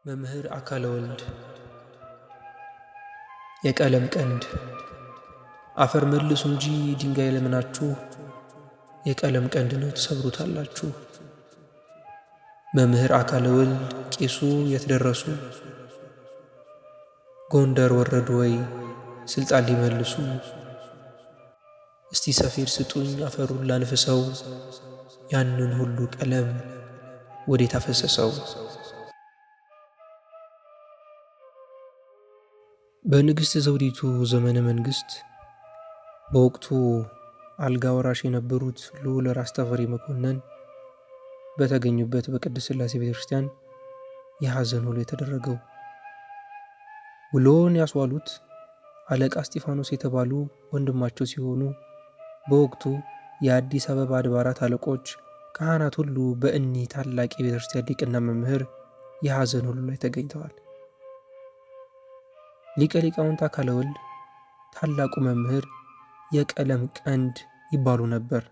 መምህር አካለ ወልድ የቀለም ቀንድ አፈር መልሱ እንጂ ድንጋይ ለምናችሁ የቀለም ቀንድ ነው ትሰብሩታላችሁ። መምህር አካለ ወልድ ቄሱ የት ደረሱ? ጎንደር ወረዱ ወይ ስልጣን ሊመልሱ? እስቲ ሰፌድ ስጡኝ አፈሩን ላንፍሰው፣ ያንን ሁሉ ቀለም ወዴት አፈሰሰው? በንግሥት ዘውዲቱ ዘመነ መንግስት በወቅቱ አልጋ ወራሽ የነበሩት ልዑል ራስ ተፈሪ መኮንን በተገኙበት በቅድስት ሥላሴ ቤተ ክርስቲያን የሐዘን ውሎ የተደረገው። ውሎውን ያስዋሉት አለቃ እስጢፋኖስ የተባሉ ወንድማቸው ሲሆኑ በወቅቱ የአዲስ አበባ አድባራት አለቆች፣ ካህናት ሁሉ በእኒህ ታላቅ የቤተ ክርስቲያን ሊቅና መምህር የሐዘን ውሎ ላይ ተገኝተዋል። ሊቀ ሊቃውንት አካለ ወልድ ታላቁ መምህር የቀለም ቀንድ ይባሉ ነበር።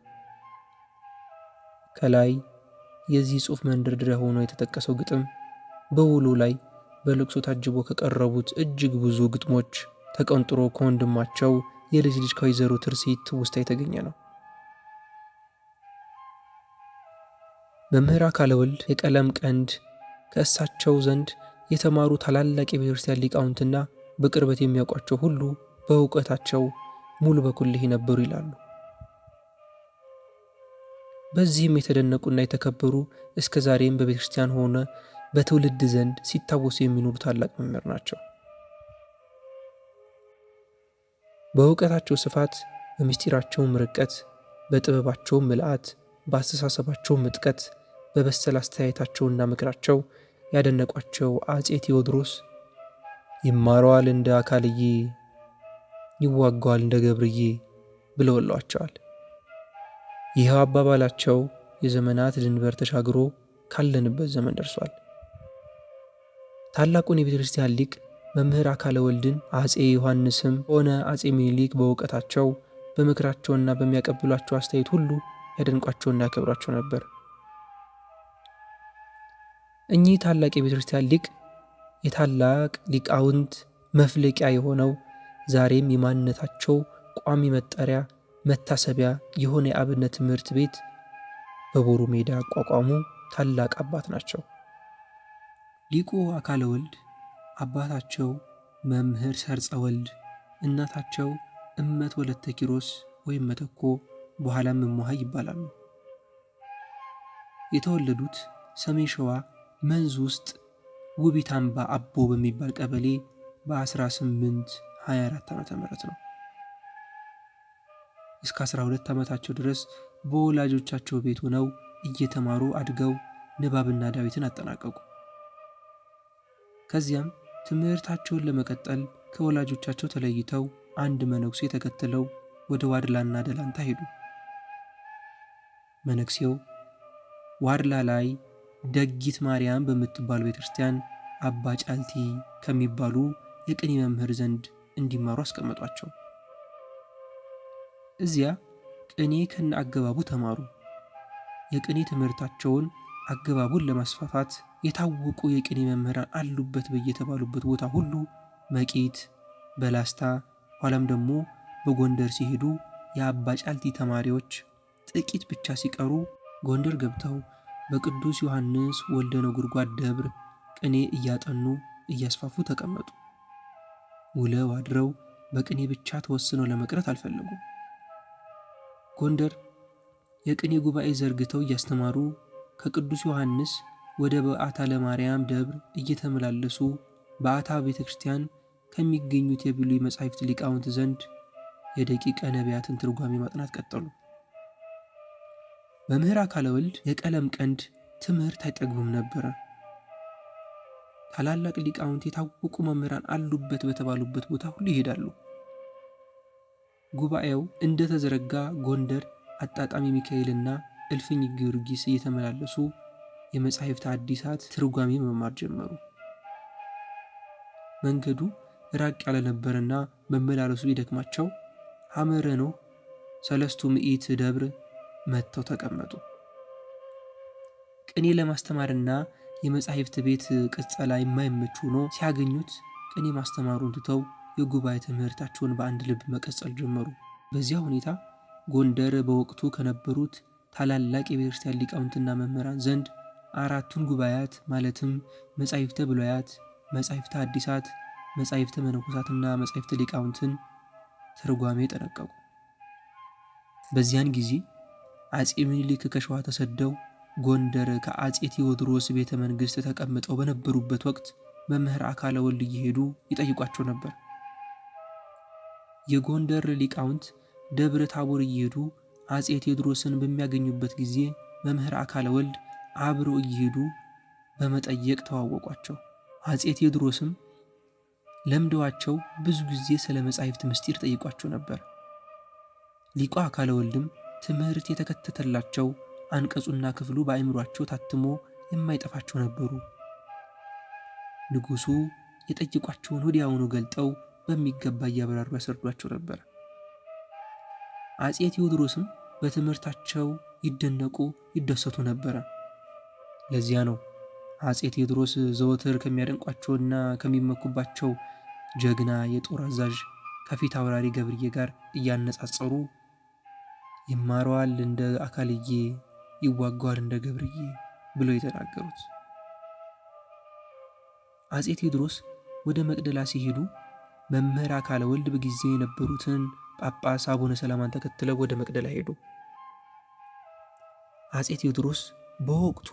ከላይ የዚህ ጽሑፍ መንደርደሪያ ሆኖ የተጠቀሰው ግጥም በውሎ ላይ በልቅሶ ታጅቦ ከቀረቡት እጅግ ብዙ ግጥሞች ተቀንጥሮ ከወንድማቸው የልጅ ልጅ ከወይዘሮ ትርሲት ትውስታ የተገኘ ነው። መምህር አካለ ወልድ የቀለም ቀንድ ከእሳቸው ዘንድ የተማሩ ታላላቅ የቤተክርስቲያን ሊቃውንትና በቅርበት የሚያውቋቸው ሁሉ በእውቀታቸው ሙሉ በኩልህ ነበሩ ይላሉ። በዚህም የተደነቁና የተከበሩ እስከ ዛሬም በቤተ ክርስቲያን ሆነ በትውልድ ዘንድ ሲታወሱ የሚኖሩ ታላቅ መምህር ናቸው። በእውቀታቸው ስፋት፣ በምስጢራቸውም ርቀት፣ በጥበባቸውም ምልአት፣ በአስተሳሰባቸው ምጥቀት፣ በበሰል አስተያየታቸውና ምክራቸው ያደነቋቸው አፄ ቴዎድሮስ ይማረዋል እንደ አካልዬ ይዋጋዋል እንደ ገብርዬ ብለውላቸዋል። ይህ አባባላቸው የዘመናት ድንበር ተሻግሮ ካለንበት ዘመን ደርሷል። ታላቁን የቤተ ክርስቲያን ሊቅ መምህር አካለ ወልድን አፄ ዮሐንስም ሆነ አፄ ሚኒሊክ በእውቀታቸው በምክራቸውና በሚያቀብሏቸው አስተያየት ሁሉ ያደንቋቸውና ያከብሯቸው ነበር። እኚህ ታላቅ የቤተ ክርስቲያን ሊቅ የታላቅ ሊቃውንት መፍለቂያ የሆነው ዛሬም የማንነታቸው ቋሚ መጠሪያ መታሰቢያ የሆነ የአብነት ትምህርት ቤት በቦሩ ሜዳ አቋቋሙ ታላቅ አባት ናቸው። ሊቁ አካለ ወልድ አባታቸው መምህር ሰርጸ ወልድ፣ እናታቸው እመት ወለተ ኪሮስ ወይም መተኮ በኋላም እሞሃይ ይባላሉ። የተወለዱት ሰሜን ሸዋ መንዝ ውስጥ ውቢት አምባ አቦ በሚባል ቀበሌ በ1824 ዓ.ም ነው። እስከ 12 ዓመታቸው ድረስ በወላጆቻቸው ቤት ሆነው እየተማሩ አድገው ንባብና ዳዊትን አጠናቀቁ። ከዚያም ትምህርታቸውን ለመቀጠል ከወላጆቻቸው ተለይተው አንድ መነኩሴ ተከትለው ወደ ዋድላና ደላንታ ሄዱ። መነኩሴው ዋድላ ላይ ደጊት ማርያም በምትባል ቤተክርስቲያን አባ ጫልቲ ከሚባሉ የቅኔ መምህር ዘንድ እንዲማሩ አስቀመጧቸው። እዚያ ቅኔ ከነ አገባቡ ተማሩ። የቅኔ ትምህርታቸውን አገባቡን ለማስፋፋት የታወቁ የቅኔ መምህራን አሉበት በየተባሉበት ቦታ ሁሉ መቂት፣ በላስታ ኋላም ደግሞ በጎንደር ሲሄዱ የአባ ጫልቲ ተማሪዎች ጥቂት ብቻ ሲቀሩ ጎንደር ገብተው በቅዱስ ዮሐንስ ወልደ ነጎድጓድ ደብር ቅኔ እያጠኑ እያስፋፉ ተቀመጡ። ውለው አድረው በቅኔ ብቻ ተወስነው ለመቅረት አልፈለጉም። ጎንደር የቅኔ ጉባኤ ዘርግተው እያስተማሩ ከቅዱስ ዮሐንስ ወደ በዓታ ለማርያም ደብር እየተመላለሱ በዓታ ቤተ ክርስቲያን ከሚገኙት የብሉይ መጻሕፍት ሊቃውንት ዘንድ የደቂቀ ነቢያትን ትርጓሜ ማጥናት ቀጠሉ። መምህር አካለ ወልድ የቀለም ቀንድ ትምህርት አይጠግቡም ነበረ። ታላላቅ ሊቃውንት የታወቁ መምህራን አሉበት በተባሉበት ቦታ ሁሉ ይሄዳሉ። ጉባኤው እንደተዘረጋ ጎንደር አጣጣሚ ሚካኤልና እልፍኝ ጊዮርጊስ እየተመላለሱ የመጻሕፍተ አዲሳት ትርጓሜ መማር ጀመሩ። መንገዱ ራቅ ያለ ነበርና መመላለሱ ቢደክማቸው ሐመረ ኖኅ ሰለስቱ ምዕት ደብር መጥተው ተቀመጡ። ቅኔ ለማስተማርና የመጻሕፍት ቤት ቅጸላ የማይመች ሆኖ ሲያገኙት ቅኔ ማስተማሩን ትተው የጉባኤ ትምህርታቸውን በአንድ ልብ መቀጸል ጀመሩ። በዚያ ሁኔታ ጎንደር በወቅቱ ከነበሩት ታላላቅ የቤተክርስቲያን ሊቃውንትና መምህራን ዘንድ አራቱን ጉባኤያት ማለትም መጻሕፍተ ብሉያት፣ መጻሕፍተ አዲሳት፣ መጻሕፍተ መነኮሳትና መጻሕፍተ ሊቃውንትን ትርጓሜ ጠነቀቁ። በዚያን ጊዜ አፄ ምኒልክ ከሸዋ ተሰደው ጎንደር ከአፄ ቴዎድሮስ ቤተ መንግሥት ተቀምጠው በነበሩበት ወቅት መምህር አካለ ወልድ እየሄዱ ይጠይቋቸው ነበር። የጎንደር ሊቃውንት ደብረ ታቦር እየሄዱ አፄ ቴዎድሮስን በሚያገኙበት ጊዜ መምህር አካለ ወልድ አብረው እየሄዱ በመጠየቅ ተዋወቋቸው። አፄ ቴዎድሮስም ለምደዋቸው ብዙ ጊዜ ስለ መጻሕፍት ምስጢር ጠይቋቸው ነበር። ሊቁ አካለ ወልድም ትምህርት የተከተተላቸው አንቀጹና ክፍሉ በአእምሯቸው ታትሞ የማይጠፋቸው ነበሩ። ንጉሡ የጠየቋቸውን ወዲያውኑ ገልጠው በሚገባ እያብራሩ ያስረዷቸው ነበር። አፄ ቴዎድሮስም በትምህርታቸው ይደነቁ ይደሰቱ ነበረ። ለዚያ ነው አፄ ቴዎድሮስ ዘወትር ከሚያደንቋቸውና ከሚመኩባቸው ጀግና የጦር አዛዥ ከፊት አውራሪ ገብርዬ ጋር እያነጻጸሩ ይማረዋል እንደ አካልዬ ይዋጓል እንደ ገብርዬ ብለው የተናገሩት። አፄ ቴዎድሮስ ወደ መቅደላ ሲሄዱ መምህር አካለ ወልድ በጊዜ የነበሩትን ጳጳስ አቡነ ሰላማን ተከትለው ወደ መቅደላ ሄዱ። አፄ ቴዎድሮስ በወቅቱ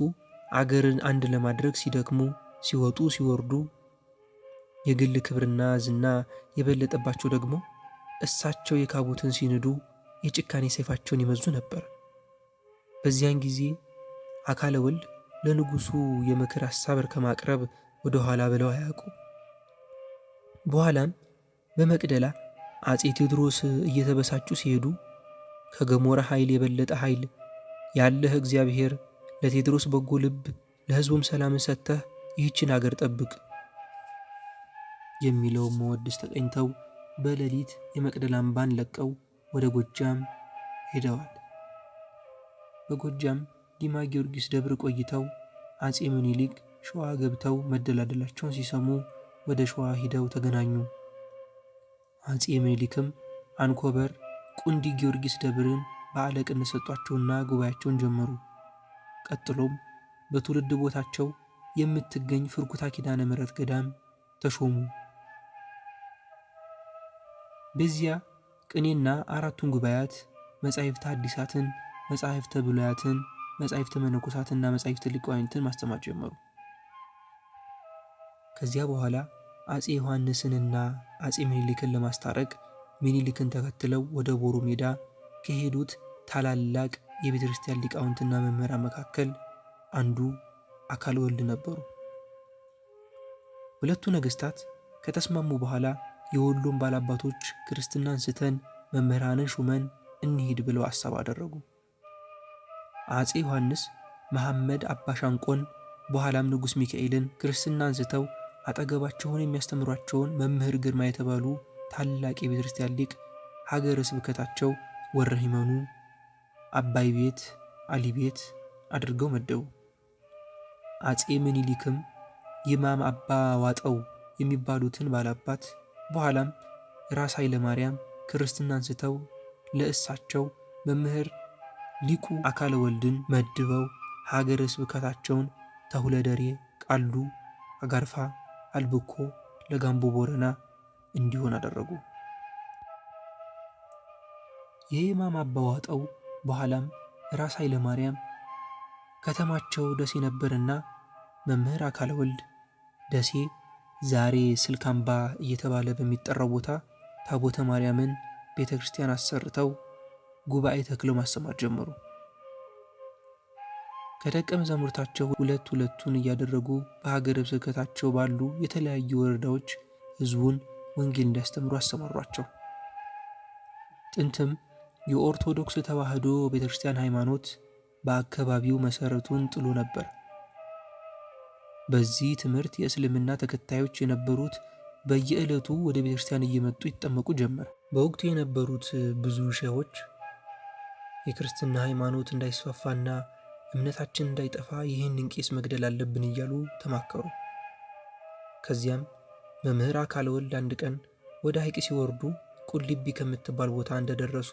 አገርን አንድ ለማድረግ ሲደክሙ ሲወጡ ሲወርዱ የግል ክብርና ዝና የበለጠባቸው ደግሞ እሳቸው የካቡትን ሲንዱ የጭካኔ ሰይፋቸውን ይመዙ ነበር። በዚያን ጊዜ አካለ ወልድ ለንጉሱ የምክር ሐሳብ ከማቅረብ ወደ ኋላ ብለው አያውቁ። በኋላም በመቅደላ አፄ ቴዎድሮስ እየተበሳጩ ሲሄዱ ከገሞራ ኃይል የበለጠ ኃይል ያለህ እግዚአብሔር ለቴዎድሮስ በጎ ልብ ለሕዝቡም ሰላምን ሰጥተህ ይህችን አገር ጠብቅ የሚለውን መወድስ ተቀኝተው በሌሊት የመቅደላ አምባን ለቀው ወደ ጎጃም ሄደዋል። በጎጃም ዲማ ጊዮርጊስ ደብር ቆይተው አፄ ምኒልክ ሸዋ ገብተው መደላደላቸውን ሲሰሙ ወደ ሸዋ ሂደው ተገናኙ። አፄ ምኒልክም አንኮበር ቁንዲ ጊዮርጊስ ደብርን በአለቅነት ሰጧቸውና ጉባኤያቸውን ጀመሩ። ቀጥሎም በትውልድ ቦታቸው የምትገኝ ፍርኩታ ኪዳነ ምሕረት ገዳም ተሾሙ። በዚያ ቅኔና አራቱን ጉባኤያት መጻሕፍተ አዲሳትን፣ መጻሕፍተ ብሉያትን፣ መጻሕፍተ መነኮሳትና መጻሕፍተ ሊቃውንትን ማስተማር ጀመሩ። ከዚያ በኋላ አፄ ዮሐንስንና አፄ ምኒልክን ለማስታረቅ ምኒልክን ተከትለው ወደ ቦሩ ሜዳ ከሄዱት ታላላቅ የቤተ ክርስቲያን ሊቃውንትና መምህራን መካከል አንዱ አካለ ወልድ ነበሩ። ሁለቱ ነገስታት ከተስማሙ በኋላ የወሎን ባላባቶች ክርስትና አንስተን መምህራንን ሹመን እንሂድ ብለው ሐሳብ አደረጉ። አፄ ዮሐንስ መሐመድ አባሻንቆን በኋላም ንጉሥ ሚካኤልን ክርስትና አንስተው አጠገባቸውን የሚያስተምሯቸውን መምህር ግርማ የተባሉ ታላቅ የቤተ ክርስቲያን ሊቅ ሀገረ ስብከታቸው ወረሂመኑ አባይ ቤት አሊ ቤት አድርገው መደቡ። አፄ ምኒልክም ይማም አባ ዋጠው የሚባሉትን ባላባት በኋላም ራስ ኃይለ ማርያም ክርስትና አንስተው ለእሳቸው መምህር ሊቁ አካለ ወልድን መድበው ሀገረ ስብከታቸውን ተሁለደሬ፣ ቃሉ፣ አጋርፋ፣ አልብኮ፣ ለጋምቦ ቦረና እንዲሆን አደረጉ። የኢማም አባዋጠው በኋላም ራስ ኃይለ ማርያም ከተማቸው ደሴ ነበርና መምህር አካለ ወልድ ደሴ ዛሬ ስልካምባ እየተባለ በሚጠራው ቦታ ታቦተ ማርያምን ቤተ ክርስቲያን አሰርተው ጉባኤ ተክለው ማሰማር ጀመሩ። ከደቀ መዛሙርታቸው ሁለት ሁለቱን እያደረጉ በሀገረ ስብከታቸው ባሉ የተለያዩ ወረዳዎች ሕዝቡን ወንጌል እንዲያስተምሩ አሰማሯቸው። ጥንትም የኦርቶዶክስ ተዋሕዶ ቤተክርስቲያን ሃይማኖት በአካባቢው መሰረቱን ጥሎ ነበር። በዚህ ትምህርት የእስልምና ተከታዮች የነበሩት በየዕለቱ ወደ ቤተክርስቲያን እየመጡ ይጠመቁ ጀመር። በወቅቱ የነበሩት ብዙ ሼሆች የክርስትና ሃይማኖት እንዳይስፋፋና እምነታችን እንዳይጠፋ ይህንን ቄስ መግደል አለብን እያሉ ተማከሩ። ከዚያም መምህር አካለ ወልድ አንድ ቀን ወደ ሐይቅ ሲወርዱ ቁልቢ ከምትባል ቦታ እንደደረሱ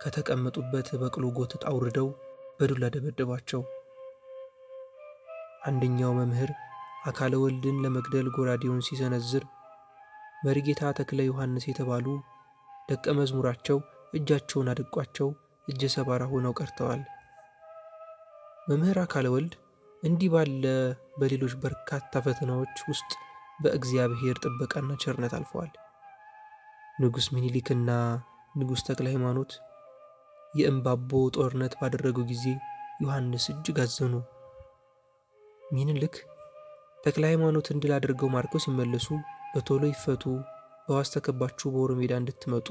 ከተቀመጡበት በቅሎ ጎትት አውርደው በዱላ ደበደቧቸው። አንደኛው መምህር አካለ ወልድን ለመግደል ጎራዴውን ሲሰነዝር መሪጌታ ተክለ ዮሐንስ የተባሉ ደቀ መዝሙራቸው እጃቸውን አድቋቸው እጀ ሰባራ ሆነው ቀርተዋል። መምህር አካለ ወልድ እንዲህ ባለ በሌሎች በርካታ ፈተናዎች ውስጥ በእግዚአብሔር ጥበቃና ቸርነት አልፈዋል። ንጉሥ ሚኒሊክና ንጉሥ ተክለ ሃይማኖት የእምባቦ ጦርነት ባደረጉ ጊዜ ዮሐንስ እጅግ አዘኑ። ሚኒልክ ተክለ ሃይማኖትን ድል አድርገው ማርከው ሲመለሱ በቶሎ ይፈቱ፣ በዋስ ተከባችሁ ቦሩ ሜዳ እንድትመጡ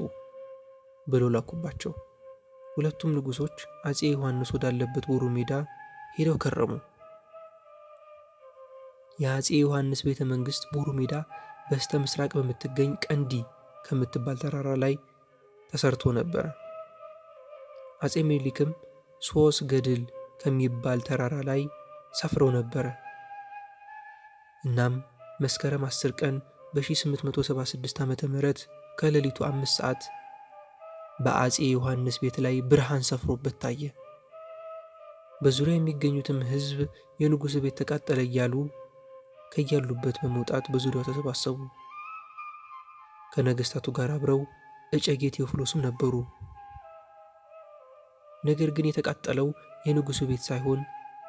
ብለው ላኩባቸው። ሁለቱም ንጉሶች አፄ ዮሐንስ ወዳለበት ቦሩ ሜዳ ሄደው ከረሙ። የአፄ ዮሐንስ ቤተ መንግስት ቦሩ ሜዳ በስተ ምስራቅ በምትገኝ ቀንዲ ከምትባል ተራራ ላይ ተሰርቶ ነበረ። አፄ ሚኒሊክም ሶስት ገድል ከሚባል ተራራ ላይ ሰፍረው ነበረ። እናም መስከረም 10 ቀን በ1876 ዓ.ም ከሌሊቱ 5 ሰዓት በአፄ ዮሐንስ ቤት ላይ ብርሃን ሰፍሮበት ታየ። በዙሪያ የሚገኙትም ሕዝብ የንጉሥ ቤት ተቃጠለ እያሉ ከያሉበት በመውጣት በዙሪያው ተሰባሰቡ። ከነገስታቱ ጋር አብረው እጨጌ ቴዎፍሎስም ነበሩ። ነገር ግን የተቃጠለው የንጉሱ ቤት ሳይሆን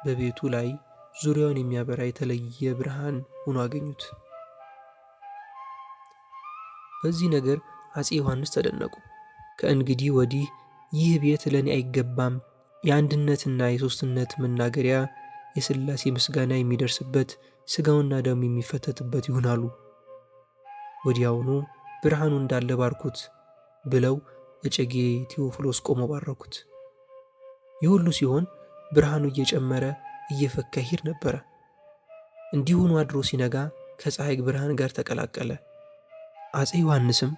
በቤቱ ላይ ዙሪያውን የሚያበራ የተለየ ብርሃን ሆኖ አገኙት። በዚህ ነገር አፄ ዮሐንስ ተደነቁ። ከእንግዲህ ወዲህ ይህ ቤት ለእኔ አይገባም፣ የአንድነትና የሦስትነት መናገሪያ፣ የሥላሴ ምስጋና የሚደርስበት፣ ሥጋውና ደሙ የሚፈተትበት ይሁን አሉ። ወዲያውኑ ብርሃኑ እንዳለ ባርኩት ብለው እጨጌ ቴዎፍሎስ ቆመው ባረኩት። ይህ ሁሉ ሲሆን ብርሃኑ እየጨመረ እየፈካ ይሄድ ነበረ። እንዲሁ ሆኖ አድሮ ሲነጋ ከፀሐይ ብርሃን ጋር ተቀላቀለ። አፄ ዮሐንስም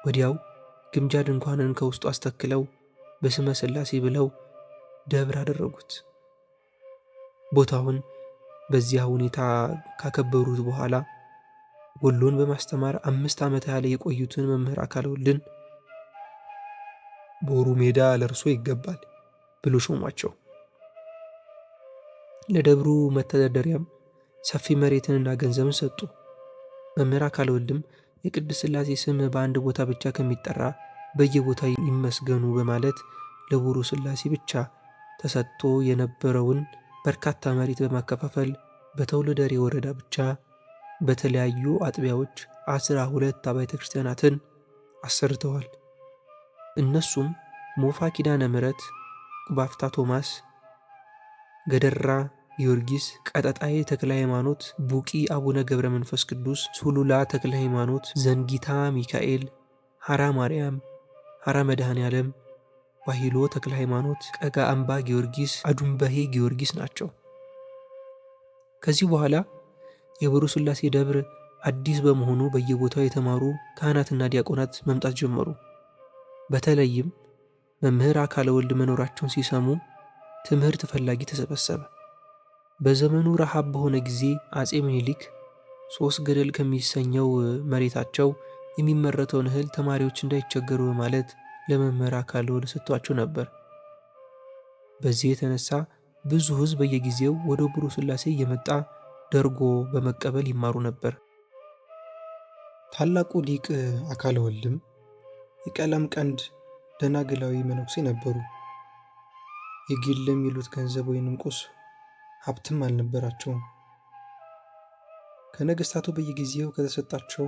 ወዲያው ግምጃ ድንኳንን ከውስጡ አስተክለው በስመ ሥላሴ ብለው ደብር አደረጉት። ቦታውን በዚያ ሁኔታ ካከበሩት በኋላ ወሎን በማስተማር 5 ዓመት ያህል የቆዩትን መምህር አካለ ወልድን ቦሩ ሜዳ ለእርሶ ይገባል ብሎ ሾሟቸው። ለደብሩ መተዳደሪያም ሰፊ መሬትንና ገንዘብን ሰጡ። መምህር አካለ ወልድም የቅድስት ሥላሴ ስም በአንድ ቦታ ብቻ ከሚጠራ በየቦታው ይመስገኑ በማለት ለቦሩ ሥላሴ ብቻ ተሰጥቶ የነበረውን በርካታ መሬት በማከፋፈል በተውለደሬ ወረዳ ብቻ በተለያዩ አጥቢያዎች 12 አብያተ ክርስቲያናትን አሰርተዋል። እነሱም ሞፋ ኪዳነ ምሕረት፣ ባፍታ ቶማስ፣ ገደራ ጊዮርጊስ፣ ቀጠጣዬ ተክለ ሃይማኖት፣ ቡቂ አቡነ ገብረ መንፈስ ቅዱስ፣ ሱሉላ ተክለ ሃይማኖት፣ ዘንጊታ ሚካኤል፣ ሐራ ማርያም፣ ሐራ መድኃኔ ዓለም፣ ዋሂሎ ተክለ ሃይማኖት፣ ቀጋ አምባ ጊዮርጊስ፣ አዱምበሄ ጊዮርጊስ ናቸው። ከዚህ በኋላ የቦሩ ሥላሴ ደብር አዲስ በመሆኑ በየቦታው የተማሩ ካህናትና ዲያቆናት መምጣት ጀመሩ። በተለይም መምህር አካለ ወልድ መኖራቸውን ሲሰሙ ትምህርት ፈላጊ ተሰበሰበ። በዘመኑ ረሃብ በሆነ ጊዜ አፄ ምኒልክ ሶስት ገደል ከሚሰኘው መሬታቸው የሚመረተውን እህል ተማሪዎች እንዳይቸገሩ በማለት ለመምህር አካለ ወልድ ሰጥቷቸው ነበር። በዚህ የተነሳ ብዙ ሕዝብ በየጊዜው ወደ ቦሩ ሥላሴ እየመጣ ደርጎ በመቀበል ይማሩ ነበር። ታላቁ ሊቅ አካለ ወልድም የቀለም ቀንድ ደናግላዊ መነኩሴ ነበሩ። የግል የሚሉት ገንዘብ ወይንም ቁስ ሀብትም አልነበራቸውም። ከነገስታቱ በየጊዜው ከተሰጣቸው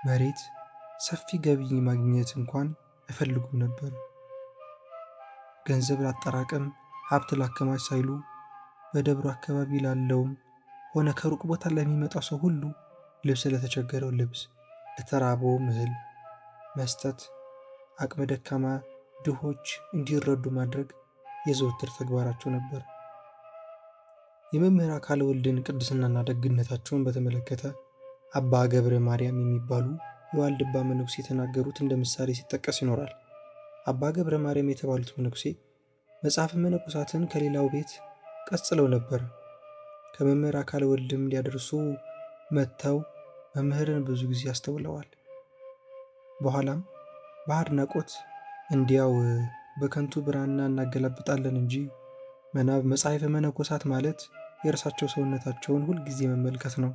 መሬት ሰፊ ገቢ ማግኘት እንኳን አይፈልጉም ነበር። ገንዘብ ላጠራቅም፣ ሀብት ላከማች ሳይሉ በደብሩ አካባቢ ላለውም ሆነ ከሩቅ ቦታ ለሚመጣ ሰው ሁሉ ልብስ ለተቸገረው ልብስ፣ ለተራበው እህል መስጠት፣ አቅመ ደካማ ድሆች እንዲረዱ ማድረግ የዘወትር ተግባራቸው ነበር። የመምህር አካለ ወልድን ቅድስናና ደግነታቸውን በተመለከተ አባ ገብረ ማርያም የሚባሉ የዋልድባ መነኩሴ የተናገሩት እንደ ምሳሌ ሲጠቀስ ይኖራል። አባ ገብረ ማርያም የተባሉት መነኩሴ መጽሐፈ መነኮሳትን ከሌላው ቤት ቀጽለው ነበር። ከመምህር አካለ ወልድም ሊያደርሱ መጥተው መምህርን ብዙ ጊዜ አስተውለዋል። በኋላም በአድናቆት እንዲያው በከንቱ ብራና እናገላብጣለን እንጂ መጽሐፈ መነኮሳት ማለት የእርሳቸው ሰውነታቸውን ሁል ጊዜ መመልከት ነው።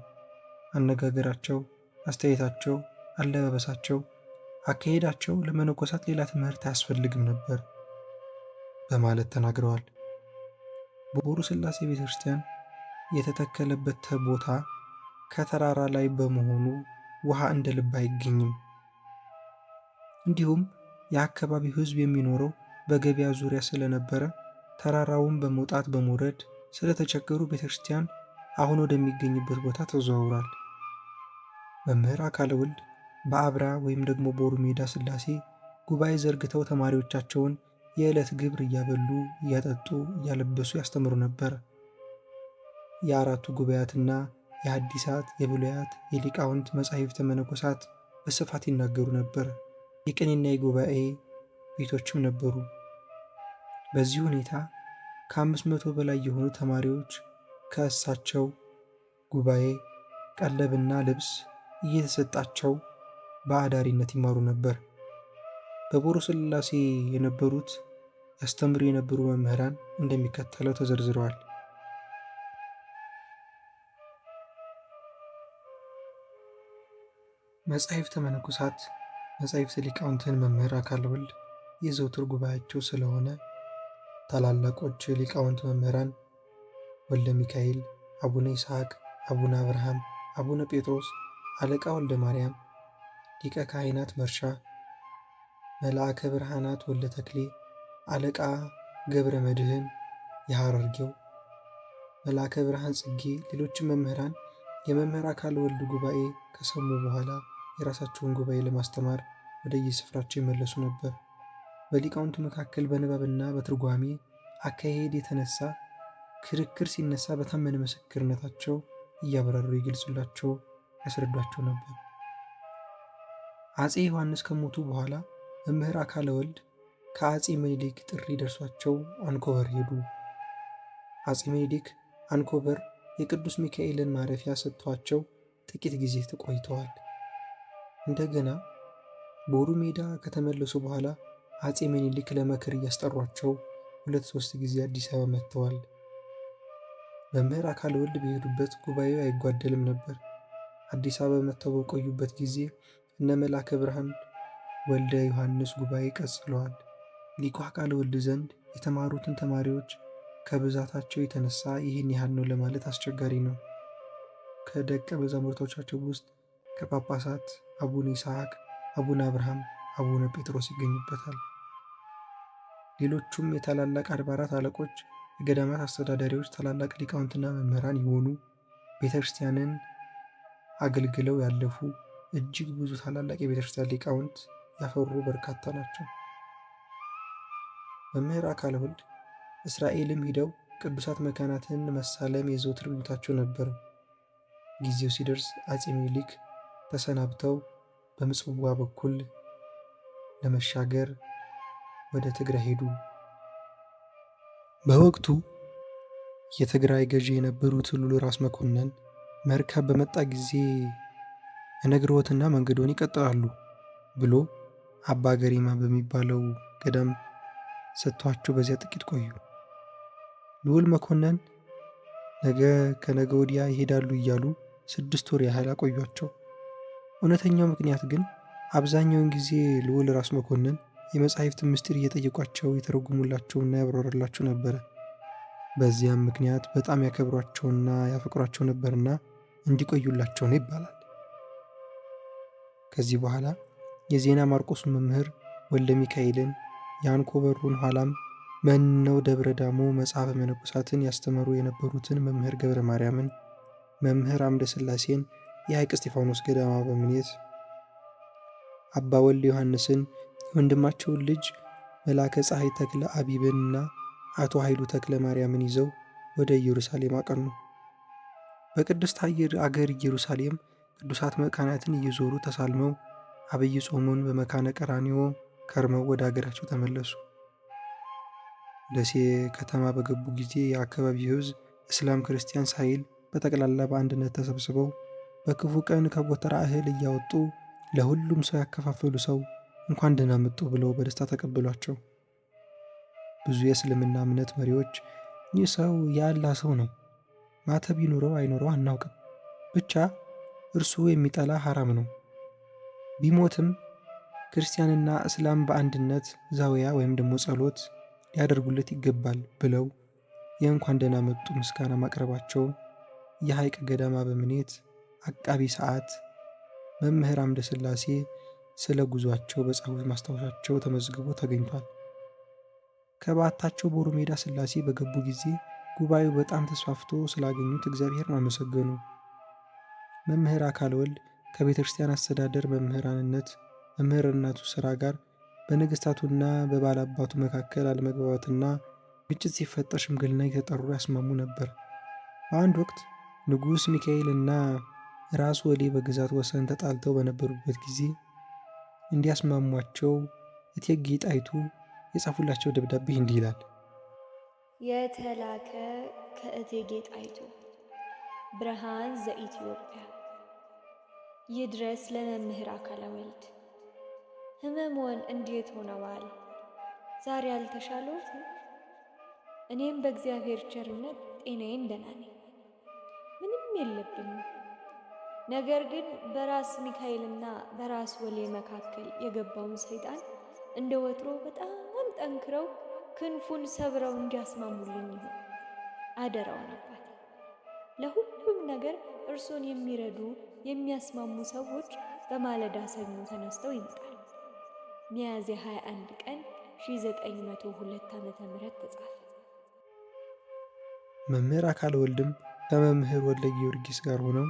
አነጋገራቸው፣ አስተያየታቸው፣ አለባበሳቸው፣ አካሄዳቸው ለመነኮሳት ሌላ ትምህርት አያስፈልግም ነበር በማለት ተናግረዋል። ቦሩ ሥላሴ ቤተክርስቲያን የተተከለበት ቦታ ከተራራ ላይ በመሆኑ ውሃ እንደ ልብ አይገኝም። እንዲሁም የአካባቢው ሕዝብ የሚኖረው በገበያ ዙሪያ ስለነበረ ተራራውን በመውጣት በመውረድ ስለተቸገሩ ቤተክርስቲያን አሁን ወደሚገኝበት ቦታ ተዘዋውሯል። መምህር አካለ ወልድ በአብራ ወይም ደግሞ ቦሩ ሜዳ ሥላሴ ጉባኤ ዘርግተው ተማሪዎቻቸውን የዕለት ግብር እያበሉ እያጠጡ እያለበሱ ያስተምሩ ነበር። የአራቱ ጉባኤያትና የሐዲሳት የብሉያት የሊቃውንት መጻሕፍተ መነኮሳት በስፋት ይናገሩ ነበር። የቅኔና የጉባኤ ቤቶችም ነበሩ። በዚህ ሁኔታ ከ500 በላይ የሆኑ ተማሪዎች ከእሳቸው ጉባኤ ቀለብና ልብስ እየተሰጣቸው በአዳሪነት ይማሩ ነበር። በቦሩ ሥላሴ የነበሩት ያስተምሩ የነበሩ መምህራን እንደሚከተለው ተዘርዝረዋል። መጻሕፍተ መነኮሳት መጻሕፍተ ሊቃውንትን መምህር አካለ ወልድ የዘውትር ጉባኤያቸው ስለሆነ ታላላቆች ሊቃውንት መምህራን ወልደ ሚካኤል፣ አቡነ ይስሐቅ፣ አቡነ አብርሃም፣ አቡነ ጴጥሮስ፣ አለቃ ወልደ ማርያም፣ ሊቀ ካህናት መርሻ፣ መልአከ ብርሃናት ወልደ ተክሌ፣ አለቃ ገብረ መድኅን የሐረርጌው፣ መልአከ ብርሃን ጽጌ፣ ሌሎችም መምህራን የመምህር አካለ ወልድ ጉባኤ ከሰሙ በኋላ የራሳቸውን ጉባኤ ለማስተማር ወደ የስፍራቸው ይመለሱ ነበር። በሊቃውንቱ መካከል በንባብና በትርጓሜ አካሄድ የተነሳ ክርክር ሲነሳ በታመነ ምስክርነታቸው እያብራሩ ይገልጹላቸው፣ ያስረዷቸው ነበር። አፄ ዮሐንስ ከሞቱ በኋላ መምህር አካለ ወልድ ከአፄ ምኒልክ ጥሪ ደርሷቸው አንኮበር ሄዱ። አፄ ምኒልክ አንኮበር የቅዱስ ሚካኤልን ማረፊያ ሰጥቷቸው ጥቂት ጊዜ ተቆይተዋል። እንደገና ቦሩ ሜዳ ከተመለሱ በኋላ አፄ ምኒልክ ለምክር እያስጠሯቸው 2-3 ጊዜ አዲስ አበባ መጥተዋል። መምህር አካለ ወልድ በሄዱበት ጉባኤው አይጓደልም ነበር። አዲስ አበባ መጥተው በቆዩበት ጊዜ እነ መልአከ ብርሃን ወልደ ዮሐንስ ጉባኤ ቀጽለዋል። ሊቁ አካለ ወልድ ዘንድ የተማሩትን ተማሪዎች ከብዛታቸው የተነሳ ይህን ያህል ነው ለማለት አስቸጋሪ ነው። ከደቀ መዛሙርቶቻቸው ውስጥ ከጳጳሳት አቡነ ይስሐቅ፣ አቡነ አብርሃም፣ አቡነ ጴጥሮስ ይገኙበታል። ሌሎቹም የታላላቅ አድባራት አለቆች፣ የገዳማት አስተዳዳሪዎች፣ ታላላቅ ሊቃውንትና መምህራን የሆኑ ቤተክርስቲያንን አገልግለው ያለፉ እጅግ ብዙ ታላላቅ የቤተክርስቲያን ሊቃውንት ያፈሩ በርካታ ናቸው። መምህር አካለ ወልድ እስራኤልም ሂደው ቅዱሳት መካናትን መሳለም የዘወትር ምኞታቸው ነበር። ጊዜው ሲደርስ አፄ ምኒልክ ተሰናብተው በምጽዋ በኩል ለመሻገር ወደ ትግራይ ሄዱ። በወቅቱ የትግራይ ገዢ የነበሩት ሉል ራስ መኮንን መርከብ በመጣ ጊዜ እነግርዎትና መንገዶን ይቀጥላሉ ብሎ አባ ገሪማ በሚባለው ገዳም ሰጥቷቸው በዚያ ጥቂት ቆዩ። ልዑል መኮንን ነገ ከነገ ወዲያ ይሄዳሉ እያሉ 6 ወር ያህል አቆዩአቸው። እውነተኛው ምክንያት ግን አብዛኛውን ጊዜ ልዑል ራስ መኮንን የመጻሕፍትን ምስጢር እየጠየቋቸው የተረጉሙላቸውና ያብራሩላቸው ነበረ። በዚያም ምክንያት በጣም ያከብሯቸውና ያፈቅሯቸው ነበርና እንዲቆዩላቸው ነው ይባላል። ከዚህ በኋላ የዜና ማርቆስ መምህር ወልደ ሚካኤልን የአንኮበሩን ኋላም መነው ደብረ ዳሞ መጽሐፈ መነኮሳትን ያስተምሩ የነበሩትን መምህር ገብረ ማርያምን፣ መምህር አምደ ሥላሴን የሐይቅ እስጢፋኖስ ገዳማ በምኔት አባ ወልደ ዮሐንስን፣ የወንድማቸውን ልጅ መላከ ፀሐይ ተክለ አቢብንና አቶ ኃይሉ ተክለ ማርያምን ይዘው ወደ ኢየሩሳሌም አቀኑ። በቅድስት አገር ኢየሩሳሌም ቅዱሳት መካናትን እየዞሩ ተሳልመው አብይ ጾሙን በመካነ ቀራንዮ ከርመው ወደ አገራቸው ተመለሱ። ደሴ ከተማ በገቡ ጊዜ የአካባቢው ሕዝብ እስላም ክርስቲያን ሳይል በጠቅላላ በአንድነት ተሰብስበው በክፉ ቀን ከጎተራ እህል እያወጡ ለሁሉም ሰው ያከፋፈሉ ሰው እንኳን ደህና መጡ ብለው በደስታ ተቀበሏቸው። ብዙ የእስልምና እምነት መሪዎች ይህ ሰው የአላህ ሰው ነው፣ ማተብ ይኑረው አይኑረው አናውቅም፣ ብቻ እርሱ የሚጠላ ሐራም ነው፣ ቢሞትም ክርስቲያንና እስላም በአንድነት ዛውያ ወይም ደግሞ ጸሎት ሊያደርጉለት ይገባል ብለው የእንኳን ደህና መጡ ምስጋና ማቅረባቸው የሐይቅ ገዳማ በምኔት አቃቢ ሰዓት መምህር አምደ ሥላሴ ስለ ጉዟቸው በጻፉት ማስታወሻቸው ተመዝግቦ ተገኝቷል። ከበዓታቸው ቦሩ ሜዳ ሥላሴ በገቡ ጊዜ ጉባኤው በጣም ተስፋፍቶ ስላገኙት እግዚአብሔርን አመሰገኑ። መምህር አካለ ወልድ ከቤተ ክርስቲያን አስተዳደር መምህራንነት መምህርነቱ ሥራ ጋር በነገሥታቱና በባላባቱ መካከል አለመግባባትና ግጭት ሲፈጠር ሽምግልና የተጠሩ ያስማሙ ነበር። በአንድ ወቅት ንጉሥ ሚካኤልና ራስ ወሌ በግዛት ወሰን ተጣልተው በነበሩበት ጊዜ እንዲያስማሟቸው እቴጌ ጣይቱ የጻፉላቸው ደብዳቤ እንዲህ ይላል። የተላከ ከእቴጌ ጣይቱ ብርሃን ዘኢትዮጵያ ይድረስ ለመምህር አካለ ወልድ። ህመሞን እንዴት ሆነዋል? ዛሬ አልተሻለዎትም? እኔም በእግዚአብሔር ቸርነት ጤናዬን ደህና ነኝ፣ ምንም የለብኝም። ነገር ግን በራስ ሚካኤልና በራስ ወሌ መካከል የገባውን ሰይጣን እንደ ወትሮ በጣም ጠንክረው ክንፉን ሰብረው እንዲያስማሙልኝ ይሁን አደራውን አባቴ። ለሁሉም ነገር እርሶን የሚረዱ የሚያስማሙ ሰዎች በማለዳ ሰኞ ተነስተው ይመጣሉ። ሚያዝያ 21 ቀን 1902 ዓ.ም ተጻፈ። መምህር አካለ ወልድም ከመምህር ወልደ ጊዮርጊስ ጋር ሆነው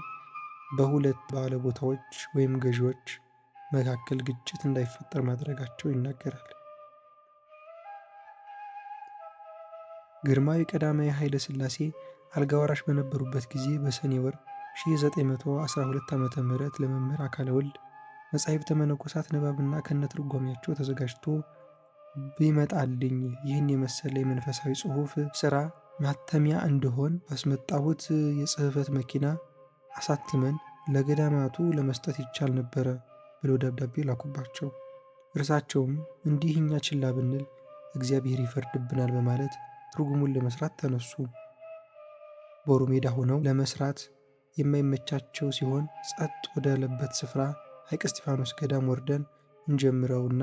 በሁለት ባለቦታዎች ወይም ገዢዎች መካከል ግጭት እንዳይፈጠር ማድረጋቸው ይናገራል። ግርማዊ ቀዳማዊ ኃይለ ሥላሴ አልጋ ወራሽ በነበሩበት ጊዜ በሰኔ ወር 1912 ዓ.ም ለመምህር አካለ ወልድ መጻሕፍተ መነኮሳት ንባብና ከነትርጓሜያቸው ተዘጋጅቶ ቢመጣልኝ ይህን የመሰለ የመንፈሳዊ ጽሑፍ ሥራ ማተሚያ እንደሆን ባስመጣሁት የጽሕፈት መኪና አሳትመን ለገዳማቱ ለመስጠት ይቻል ነበረ ብለው ደብዳቤ ላኩባቸው። እርሳቸውም እንዲህ እኛ ችላ ብንል እግዚአብሔር ይፈርድብናል በማለት ትርጉሙን ለመስራት ተነሱ። ቦሩ ሜዳ ሆነው ለመስራት የማይመቻቸው ሲሆን ጸጥ ወዳለበት ስፍራ ሐይቅ እስጢፋኖስ ገዳም ወርደን እንጀምረውና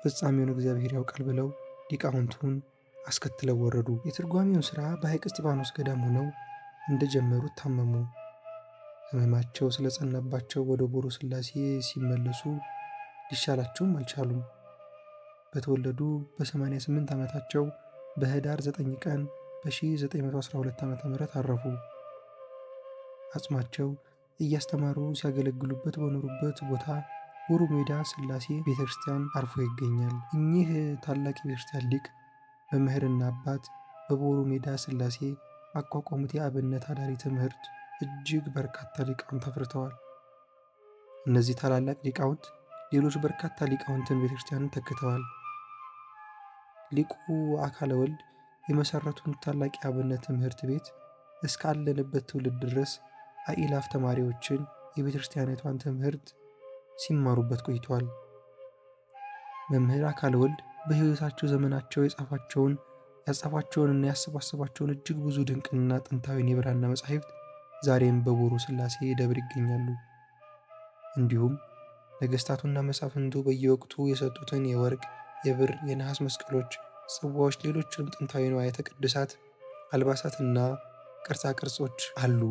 ፍጻሜውን እግዚአብሔር ያውቃል ብለው ሊቃውንቱን አስከትለው ወረዱ። የትርጓሜውን ሥራ በሐይቅ እስጢፋኖስ ገዳም ሆነው እንደጀመሩት ታመሙ። ሕመማቸው ስለጸናባቸው ወደ ቦሩ ሥላሴ ሲመለሱ ሊሻላቸውም አልቻሉም። በተወለዱ በ88 ዓመታቸው በህዳር 9 ቀን በ1912 ዓ.ም አረፉ። አጽማቸው እያስተማሩ ሲያገለግሉበት በኖሩበት ቦታ ቦሩ ሜዳ ሥላሴ ቤተክርስቲያን አርፎ ይገኛል። እኚህ ታላቅ የቤተክርስቲያን ሊቅ መምህርና አባት በቦሩ ሜዳ ሥላሴ ባቋቋሙት የአብነት አዳሪ ትምህርት እጅግ በርካታ ሊቃውንት አፍርተዋል። እነዚህ ታላላቅ ሊቃውንት ሌሎች በርካታ ሊቃውንትን ቤተክርስቲያንን ተክተዋል። ሊቁ አካለ ወልድ የመሰረቱን ታላቅ የአብነት ትምህርት ቤት እስካለንበት ትውልድ ድረስ አኢላፍ ተማሪዎችን የቤተክርስቲያኒቷን ትምህርት ሲማሩበት ቆይተዋል። መምህር አካለ ወልድ በሕይወታቸው ዘመናቸው የጻፏቸውን ያጻፏቸውንና ያሰባሰቧቸውን እጅግ ብዙ ድንቅና ጥንታዊን የብራና መጻሕፍት ዛሬም በቦሩ ሥላሴ ደብር ይገኛሉ። እንዲሁም ነገሥታቱና መሳፍንቱ በየወቅቱ የሰጡትን የወርቅ፣ የብር፣ የነሐስ መስቀሎች፣ ጽዋዎች፣ ሌሎችንም ጥንታዊ ንዋያተ ቅድሳት፣ አልባሳትና ቅርጻ ቅርጾች አሉ።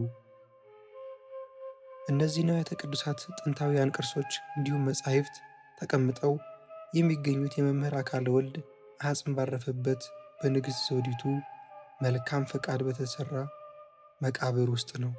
እነዚህ ንዋያተ ቅዱሳት ጥንታውያን ቅርሶች እንዲሁም መጻሕፍት ተቀምጠው የሚገኙት የመምህር አካለ ወልድ አጽም ባረፈበት በንግሥት ዘውዲቱ መልካም ፈቃድ በተሰራ መቃብር ውስጥ ነው።